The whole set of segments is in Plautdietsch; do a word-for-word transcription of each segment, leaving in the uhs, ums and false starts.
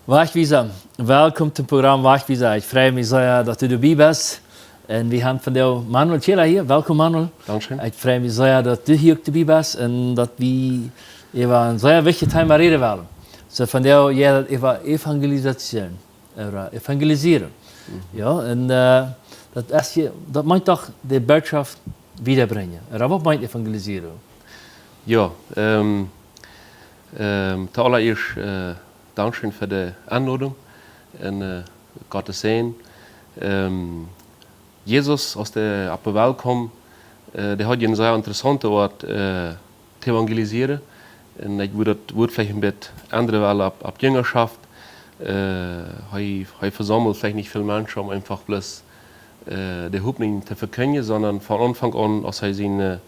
Wajchwiesa, welkom toom Programm Wajchwiesa. Ekj frei mie sea, daut du doabie best. Un wie haben vondoag Manuel Kjela hia. Welkom, Manuel. Dankscheen. Ekj frei mie sea, daut du hia uk doabie best un daut wie äwa een sea wichtjet Thema räden wellen. Soo vondoag, jo, daut äwa Evangelisation, ooda evangelisieren. Jo, un, äh, daut es je, daut meent doch de Botschaft wieda brinjen. Ooda waut meent evangelisieren? Jo, ähm, ähm, to aulaieescht, äh, dankscheen fa de Enlodunk un, äh, Gottes Säajen. Ähm, Jesus, aus dee opp de Welt kjeem, äh, dee haud je eene sea interessaunte Oat, äh, to evangelisieren. Un ekj wudd daut Wuat veleicht een bät endren wellen opp, opp Jinjaschoft. Äh, hee, hee vesaumeld veleicht nich väl Menschen, om eefach bloos, äh, de Hopninj to vekjindjen, sonda von Aunfank aun, aus hee sien, äh,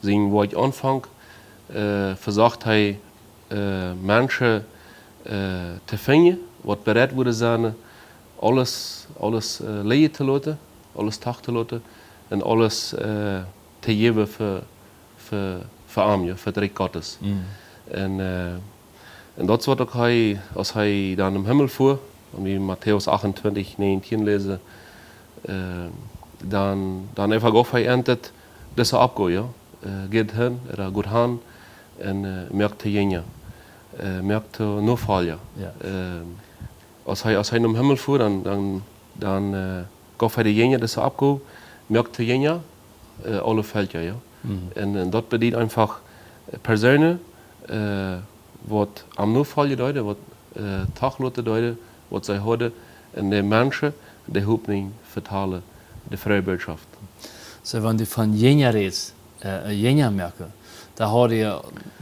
sien Woakj aunfunk, äh, vesocht hee, äh, Menschen, äh, to finjen, waut bereit wudden sennen, aules, aules, äh, lijen to loten, aules trigj to loten un aules, äh, to jäwen fa, fa, fa am, jo, fa daut Rikj Gottes. Un, äh, un daut es waut uk hee, aus hee dan nom Himmel fua, un wie Matäus achtuntwintich näajentieen läsen, äh, dan, dan eefach gauf hee an daut, daut es oppgonen, jo. Äh, got han, ooda got han, un, äh, moakt to Jinja, äh, moakt to Nofolja. Jo. Ähm, aus hee, aus hee nom Himmel fua, dan, dan, dan, äh, gauf hee de Jinja dise Oppgow, moakt to Jinja, äh, aule Velkja, jo. Un, un daut bediet eefach, äh, Persoonen, äh, waut am nofoljen deeden, waut, äh, trigj loten deeden, waut see hauden, un de Menschen de Hopninj vetalen, de frohe Botschaft. Soo, wan du von Jinja rätst, äh, Jinja moaken, doa haud hee,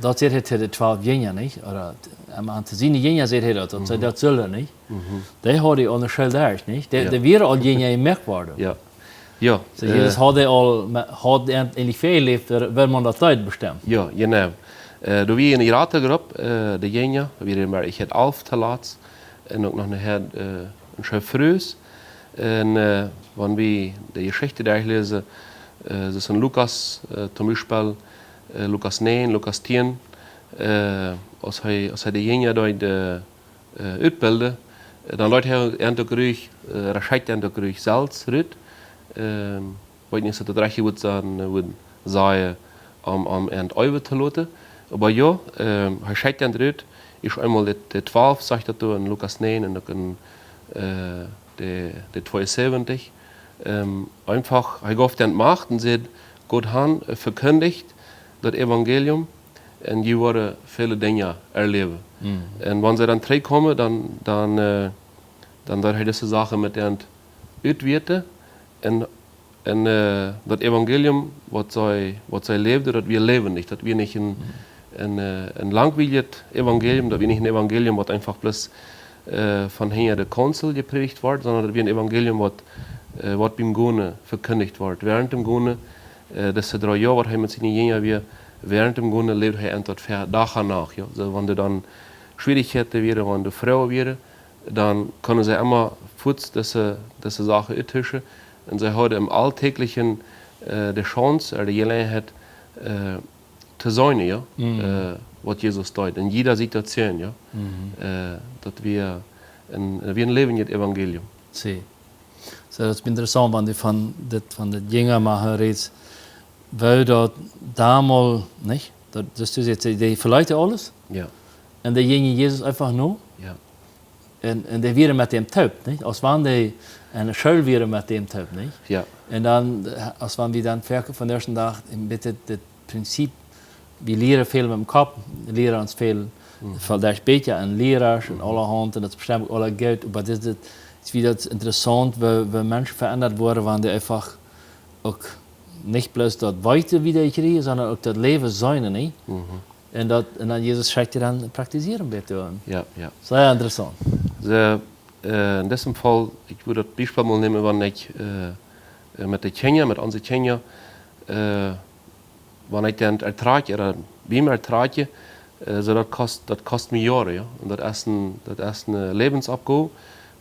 daut säd hee to de twalf Jinja, nich? Ooda, äh, aun siene Jinja säd hee daut, daut see daut sullen, nich? Dee haud hee aun de School doa, nich? Dee, jo, dee wieren aul Jinja jemoakt worden. Jo. Jo, soo, Jesus, äh, haud hee aul, ma-, haud hee eejentlich väajeläft, woo, woo maun daut deed bestemmt. Jo, genau. Äh, doa wia eene jratre Grupp, äh, de Jinja, wie wieren, ekj haud alf toolatst, un uk noch een, äh, een Schoof Frues. Un, äh, wan wie de Jeschicht derchläsen, äh, daut es en Lukas, äh, toom Biespel, äh, Lukas näajen, Lukas tieen, äh, aus hee, aus hee de Jinja doa, äh, äh, utbilden, äh, dan lot hee an uk ruich, äh, daut schekjt an uk ruich selfst rut. Ähm, weet nich, aus daut rajcht wudd sennen, äh, wudd sennen, om, om an äwen to loten. Oba jo, ähm, hee schekjt an rut, es eemol de, de twalf, sajcht daut doa en Lukas näajen un uk en, äh, de, de tweeunsäwentich. Ähm, eefach, hee gauf an Macht un säd: "Got han, äh, vekjindjt daut Evangelium, un jie woaren väle Dinja erläwen." Un wan see dan trigjkomen, dan, dan, äh, dan deed hee dise Sachen met an utwieeten. Un, un, äh, daut Evangelium, waut see, waut see läwden, daut wia läwendich. Daut wia nich een, een, äh, een langwielijet Evangelium, daut wia nich een Evangelium, waut eefach bloos, äh, von hinja de Kaunzel jeprädicht wort, sonda daut wia een Evangelium, waut, äh, waut biem Gonen vekjindjt wort. Wäarent däm Gonen, äh, dise dree Joa, waut hee met siene Jinja wia, wäarent däm Gonen läwd hee an daut ver Dach un Nacht, jo. Soo, wan doa dan Schwierichkjeiten wieren, wan doa Froagen wieren, dan kunnen see emma fuaz dise, dise Sachen uttuschen. Un see hauden em Auldachlichen, äh, de Chance, ooda de Jeläajenheit, äh, to seenen, jo, äh, waut Jesus deed. En jieda Situazion, jo. Äh, daut wia een, wia een läwendjet Evangelium. Soo. Soo, daut es interessaunt, wan du von dit, von dit Jinja moaken rätst, woo daut donn, nich? Daut, daut du sajchst, dee, dee veleeten aules. Jo. Un dee jinjen Jesus eefach no. Jo. Un, un dee wieren met am toop, nich? Aus wan dee enne School wieren met am toop, nich? Jo. Un dan, äh, aus wan wie dan foaken von dän ieeschten Dach een bät daut Prinzip, wie lieren väl met däm Kopp, lieren ons väl, von daut bät aun Liera un aulahaunt, un daut es bestemmt uk aula goot, oba dit, dit es wada interessaunt, woo, woo Menschen veendat woaren, wan dee eefach uk nich bloos daut Weeten wiedakjrieen, sonda uk daut Läwen seenen, nich? Un daut, un dan Jesus schekjt dee dan praktizieren bät. Jo, jo. Sea interessaunt. Soo, äh, en disem Faul, ekj wudd daut Biespel mol nämen, wan ekj, äh, äh, met de Kjinja, met onse Kjinja, äh, wan ekj an ertrajcht, ooda biem ertrajcht, äh, soo daut kost, daut kost mie Joaren, jo. Un daut es een, daut es eene Läwensopgow,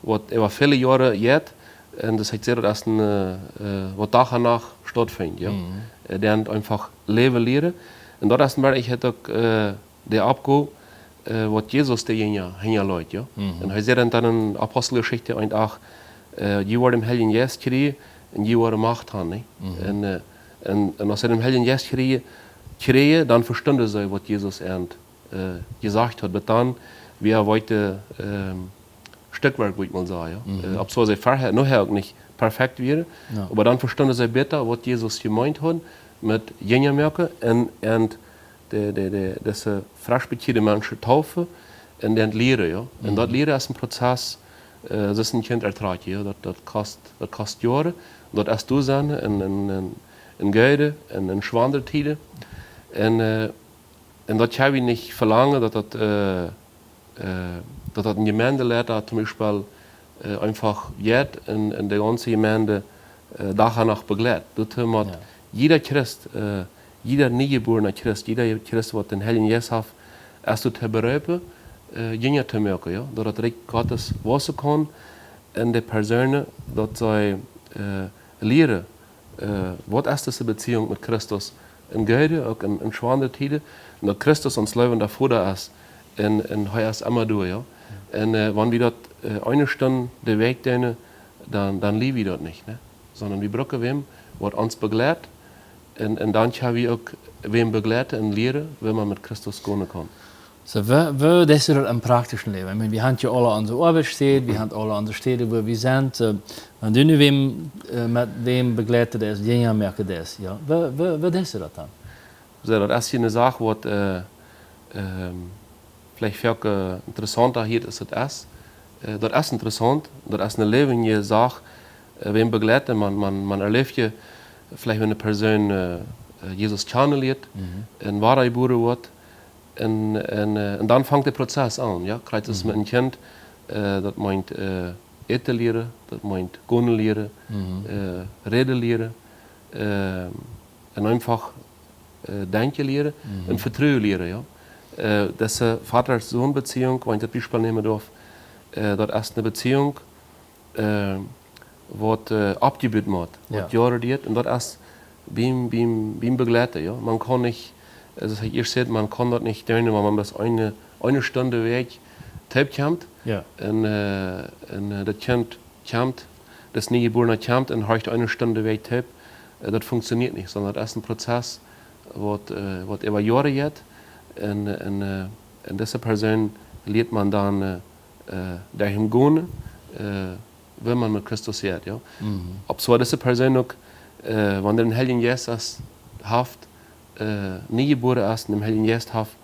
waut äwa väle Joaren jeit, un daut heet, daut es een, äh, äh, waut Dach un Nacht stautfinjt, jo. Äh, dee eefach läwen lieren. Un daut es, mau ekj haud uk, äh, de Opgow, äh, waut Jesus de Jinja hinjaleet, jo. Mhm. Un hee säd dan, dan en Aposteljeschicht eent acht, äh, "Jie woaren dän Heiljen Jeist kjrieen un jie woaren Macht haben, nich?" Mhm. Un, äh, un, un aus see dän Heiljen Jeist kjrieen, kjrieen, dan vestunden see, waut Jesus an, äh, jesajcht haud. Bat dan, wia hee, ähm, Stekjwoakj, wudd ekj mol sajen, jo. Mhm. Äh, opp soo see verhäa, nohäa uk nich perfekt wieren, jo, oba dan vestunden see bäta, waut Jesus jemeent haud met Jinja moaken un, un de, de, de, dise fresch bekjeade Menschen deepen un dan lieren, jo. Un daut, mhm, Lieren es een Prozess, äh, daut es een Kjint ertrakjen, jo. Daut, daut kost, daut kost Joaren. Daut es doa sennen en, en, en, en goode un en schwoare Tieden. Un, äh, un daut kjenn wie nich velangen, daut daut, äh, äh, daut daut een Jemeindeleida toom Biespel, äh, eefach jeit un, un de gaunze Jemeinde, äh, Dach un Nacht begleit. Daut mott, jo, jieda Christ, äh, jieda niejebuarna Christ, jieda Christ, waut dän Heiljen Jeist haft, es doatoo beroopen, äh, Jinja to moaken, jo? Daut daut Rikj Gottes wausen kaun en de Persoonen, daut see, äh, lieren, äh, waut es dise Beziehunk met Christus en goode, uk en, en schwoare Tieden, un daut Christus ons leewenda Voda es, un, un hee es emma doa, jo. Un, äh, wan wie daut, äh, eene Stund de Wäakj doonen, dan, dan lieren wie daut nich, nä? Sonda wie brucken wäm, waut ons begleit, un, un dan kjenn wie uk wäm begleiten un lieren, woo maun met Christus gonen kaun. Soo, woo, woo deist du daut em praktischen Läwen? Ekj meen, wie haben jo aule onse Oabeitsstäd, wie haben aule onse Städen, wua wie sent. Äh, wan du nu wäm, äh, met wäm begleiten deist, Jinja moaken deist, jo? Woo, woo, woo deist du daut dan? Soo, daut es hia eene Sach, waut, äh, ähm, veleicht väl, äh, interessaunta hia es, aus daut es. Äh, daut es interessaunt, daut es eene läwendje Sach, äh, wäm begleiten, maun, maun, maun erläft je veleicht, wan eene Persoon, äh, äh, Jesus kjanen lieet, mhm, un wadajebuaren woat, un, un, äh, un dan fangt de Prozess aun, jo? Krakjt soo aus, mhm, met een Kjint, äh, daut meent, äh, äten lieren, daut meent gonen lieren, mhm, äh, räden lieren, äh, un eefach, äh, denkjen lieren, mhm, un vetruen lieren, jo. Äh, dise Voda-Sän-Beziehunk, wan ekj daut Biespel nämen darf, äh, daut es eene Beziehunk, äh, waut, äh, oppjebut woat, waut, jo, Joaren diat, un daut es biem, biem, biem Begleiten, jo. Maun kaun nich, äh, soo aus ekj ieescht säd, maun kaun daut nich doonen, wan maun bloos eene, eene Stund de Wäakj toop kjemt, jo, un, äh, un, äh, daut Kjint kjemt, daut niejebuarna Kjint un horcht eene Stund de Wäakj toop, äh, daut funkjsioneet nich, sonda daut es een Prozess, waut, äh, waut äwa Joaren jeit, un, un, äh, un dise Persoon lieet maun dan, äh, äh, doahan gonen, äh, wan maun met Christus jeit, jo. Mhm. Opp soo dise Persoon uk, äh, wan dee dän Heiljen Jeist es, haft, äh, niejebuaren es un dän Heiljen Jeist haft,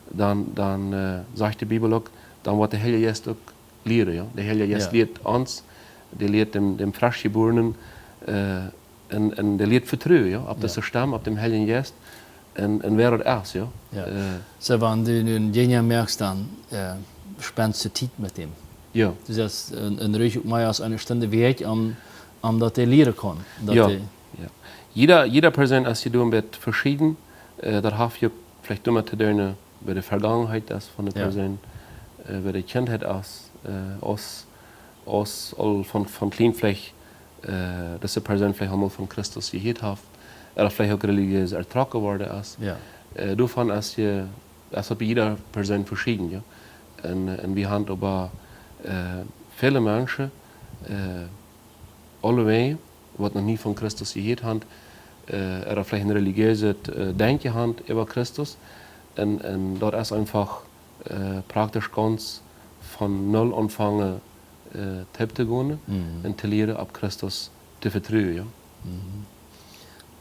dan, dan, äh, sajcht de Bibel uk, dan woat de Heilje Jeist uk lieren, jo. De Heilje Jeist, jo, lieet ons, dee lieet dän, dän Freschjebuarnen, äh, un, un dee lieet vetruen, jo, opp, jo, dise Stemm, opp dän Heiljen Jeist, un, un wäa daut es, jo. Jo. Äh, soo, wan du nu Jinja moakst, dan, äh, spendst du Tiet met dän. Jo. Du sajchst, een, een Rikj uk mea aus eene Stund de Wäakj, om, om daut hee lieren kaun. Daut, jo, hee, jo. Jieda, jieda Persoon es hia een bät veschieden, äh, daut haft je veleicht doamet to doonen, woo de Vegangenheit es von de, jo, Persoon, äh, woo de Kjintheit es, äh, aus, aus aul von, von kjlien veleicht, äh, daut de Persoon veleicht aul mol von Christus jehieet haft, ooda veleicht uk relijees ertrocken worden es. Jo. Äh, doavon es je, es daut bie jieda Persoon veschieden, jo. Un, äh, un wie haben oba, äh, väle Menschen, äh, aulewäajen, waut noch nie von Christus jehieet haben, äh, ooda veleicht een relijeeset, äh, Denkjen haben äwa Christus. Un, un daut es eefach, äh, praktisch gaunz von null aunfangen, äh, toop to gonen, mhm, un to lieren opp Christus to vetruen, jo. Mhm.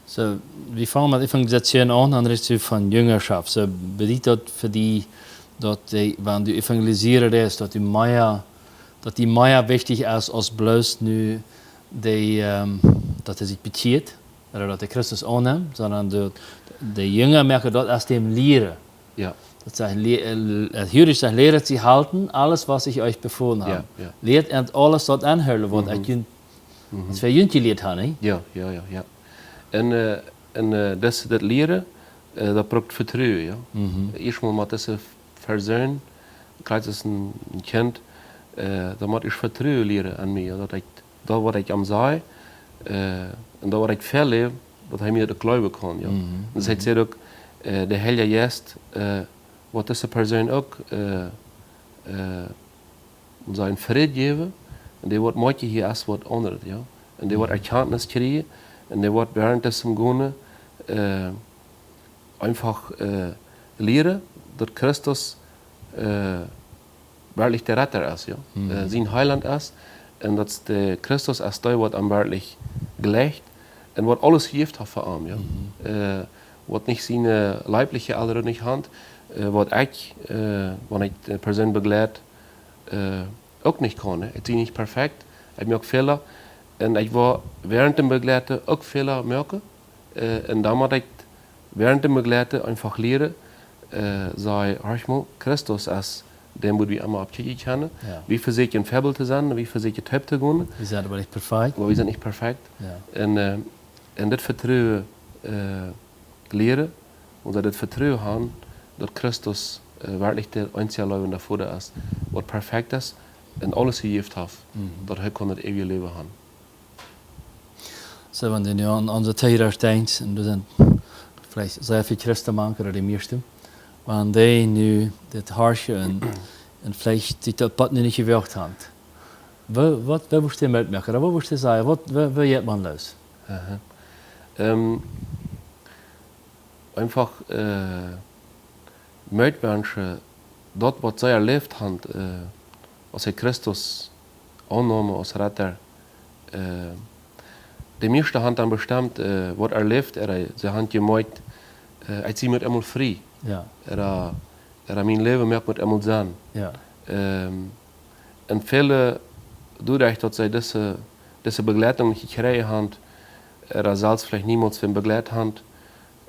Soo, wie fangen met Evangelisation aun, dan rätst du von Jungerschaft. Soo, bediet daut fa die, daut dee, wan du evangelisieren deist, daut die mea, daut die mea wichtich es aus bloos nu dee, ähm, daut hee sikj bekjieet, ooda daut hee Christus aunnemt, sonda de, de Jinja moaken, daut es däm lieren. Jo. Daut sajcht, le-, äh, äh, hia sajcht, lehret sie halten, alles, was ich euch befohlen habe. Jo, jo. Lieet an aules daut aunhoolen, waut, mhm, ekj junt, mhm, waut wie junt jelieet haben, nä? Jo, jo, jo, jo. Un, äh, un, äh, daut, daut lieren, äh, daut brukt Vetruen, jo. Mhm. Ieescht mol met dise Persoon, krakjt aus een, een Kjint, äh, daut mott ieescht Vetruen lieren aun mie, jo, daut ekj, daut waut ekj am saj, äh, un daut waut ekj väaläs, daut hee mie daut jleewen kaun, jo. Mhm. Un hee, mhm, sajcht uk, äh, de Heilje Jeist, äh, Waut dise Persoon uk, äh, äh, sien Fräd jäwen, un dee woat moakjen hia aus waut aundret, jo. Un dee woat Erkenntnis kjrieen, un dee woat während disem gonen, äh, eenfach, äh, lieren, daut Christus, äh, werkjlich de Retter es, jo. Mhm. Äh, sien Heilaunt es, un daut de Christus es dee, waut am werkjlich jleicht, un waut aules jejäft haft fa am, jo. Mhm. Äh, waut nich siene, äh, leibliche Elren nich haben, äh, waut ekj, äh, wan ekj de Persoon bejleit, äh, uk nich kaun, ne? Ekj sie nich perfekt, ekj moak Fäla. Un ekj woa während dem Bejleiden uk Fäla moaken. Äh, un dan mott ekj während dem Bejleiden eenfach lieren, äh, sajen, horch mol, Christus es dee, wua wie emma opp kjikjen kjennen. Jo. Wie vesieekjen een Väabilt to sennen, wie vesieekjen toop to gonen. Wie sent oba nich perfekt. Oba wie sent nich perfekt. Jo. Un, äh, un dit Vetruen, äh, lieren, un daut Vetruen haben, daut Christus, äh, werkjlich de eensja läwenda Voda es, waut perfekt es un aules jejäft haft, mhm, daut hee kunn daut eewje Läwen haben. Soo, wan du nu aun onse Tiet denkjst, un doa sent veleicht sea väl Christen mank, ooda de mieeschte, wan dee nu dit horchen un, un veleicht sikj daut Poat nu nich jewoacht haben, waut, waut, waut wurscht du metmoaken? Ooda waut wurscht du sajen? Waut, waut, waut jeit maun loos? Aha. Ähm, eenfach, äh, Moot wenschen, daut waut see erläft haben, äh, aus see Christus aunnamen aus Retter, äh, de mieeschte haben dan bestemmt, äh, waut erläft, ooda see haben jemeent, äh, ekj sie met eemol frie. Jo. Ooda, ooda mien Läwen moakt met eemol Senn. Jo. Ähm, un väle, doaderch daut see dise, dise Bejleitunk nich jekjräajen haben, ooda selfst veleicht niemols wäm bejleit haben,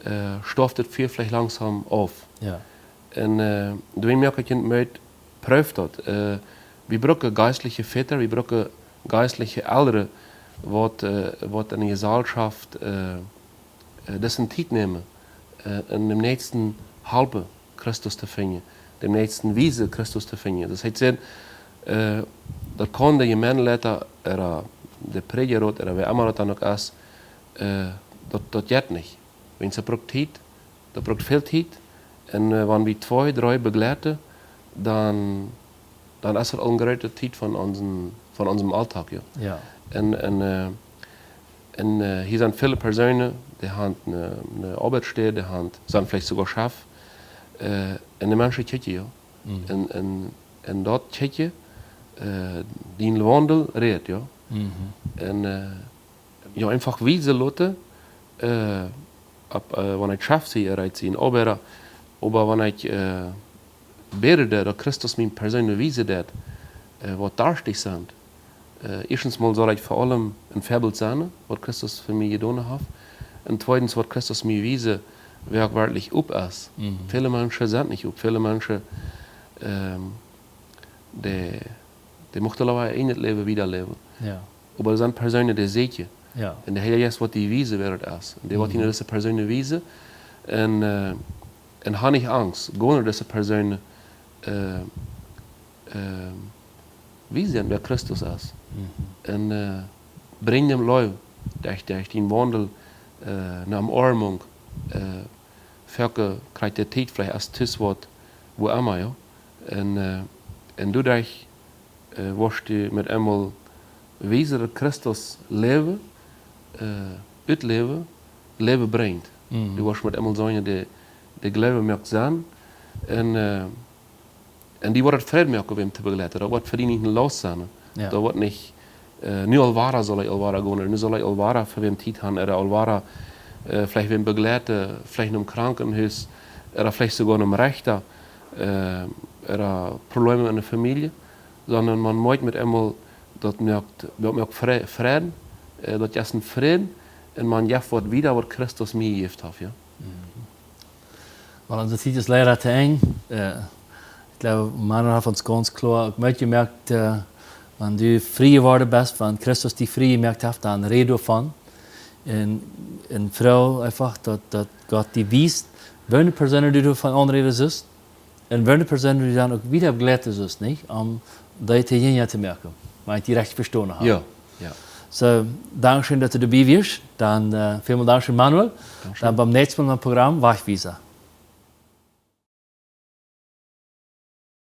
äh, stoaft daut Fia veleicht langsom auf. Jo. Un, äh, doa moak ekj junt Moot, prooft daut. Äh, wie brucken jeistliche Väta, wie brucken jeistliche Elren, waut, äh, waut enne Jeselschoft, äh, äh, dise Tiet nämen, äh, un däm Näakjsten halpen, Christus to finjen, däm Näakjsten wiesen, Christus to finjen. Daut heet, äh, daut kaun de Jemeenteleiter, ooda de Prädja ooda wäa emma daut dan uk es, äh, daut, daut jeit nich. Wiels daut brukt Tiet, daut brukt väl Tiet. Un, äh, wan wie twee, dree bejleiden, dan, dan es daut aul eene groote Tiet von onsen, von onsem Auldach, jo. Jo. Un, un, äh, un, äh, hia sent väle Persoon, dee haben eene, eene Oabeitsstäd, dee haben, sent veleicht soogoa Chef, äh, un de Menschen kjikjen, jo. Mhm. Un, un, un daut kjikjen, äh, dän Waundel rät, jo. Mhm. Un, äh, jo, eenfach wiesen loten, äh, opp, äh, wan ekj Chef sie, ooda ekj sie een Oabeida, oba wan ekj, äh, bäd, daut Christus mie Persoon wiesen deit, äh, waut doa steit, äh, ieeschtens mol saul ekj fa aulem een Väabilt sennen, waut Christus fa mie jedonen haft. Un tweedens, waut Christus mie wiesen, wäa ekj werkjlich opp es. Mhm. Väle Menschen sent nich opp. Väle Menschen, ähm, dee, dee muchten aul een Läwen wieda läwen. Jo. Oba daut sent Persoon, dee seenen. Jo. Un de Heilje Jeist woat die wiesen, wäa daut es. Un dee woat, mhm, die dise Persoon wiesen. Un, äh, un hab nich Angst. Go no dise Persoon, äh, äh, wiesen, wäa Christus es. Mhm. Un, äh, brinj däm Leew, derch, derch dän Waundel, äh, eene Omarmunk, äh, foaken kjricht dee Tiet veleicht aus tus waut, wua emma, jo. Un, äh, un doaderch, äh, woascht du met eemol wiesen, daut Christus Läwen, äh, utläwen, Läwen brinjt. Mhm. Du woascht met eemol seenen, de, de Gloowen moakt Senn. Un, äh, un die woat Fräd moaken, wäm to bejleiden. Daut woat fa die nich ne Laust sennen. Jo. Daut woat nich, äh, nu aul wada saul ekj aul wada gonen, nu saul ekj aul wada fa wäm Tiet haben, ooda aul wada, äh, veleicht wäm bejleiden, veleicht em Krankenhus, ooda veleicht soogoa em Rechta, äh, ooda Probleme enne Famielje, sonda maun moakt met eemol, daut moakt, daut moakt Fre-, Fräd, äh, daut es een Fräd, un maun jeft waut wieda, waut Christus mie jejäft haft, jo. Mhm. Well, onse Tiet es leida to Enj. Äh, ekj jleew, Manuel haft ons gaunz kloa uk metjemoakt, äh, wan du frie jeworden best, wan Christus die frie jemoakt haft, dan räd doavon. Un, un froag eenfach, daut, daut Gott die wiest, woone Persoon du doavon aunräden sust, un woone Persoon du dan uk wieda bejleiden sust, nich? Om die to Jinja to moaken. Wan ekj die rajcht vestonen hab. Jo, jo. Soo, dankscheen, daut du doabie wieescht. Dan, äh, välmol dankscheen, Manuel. Dankscheen. Dan biem näakjsten Mol em Program, Wajchwiesa.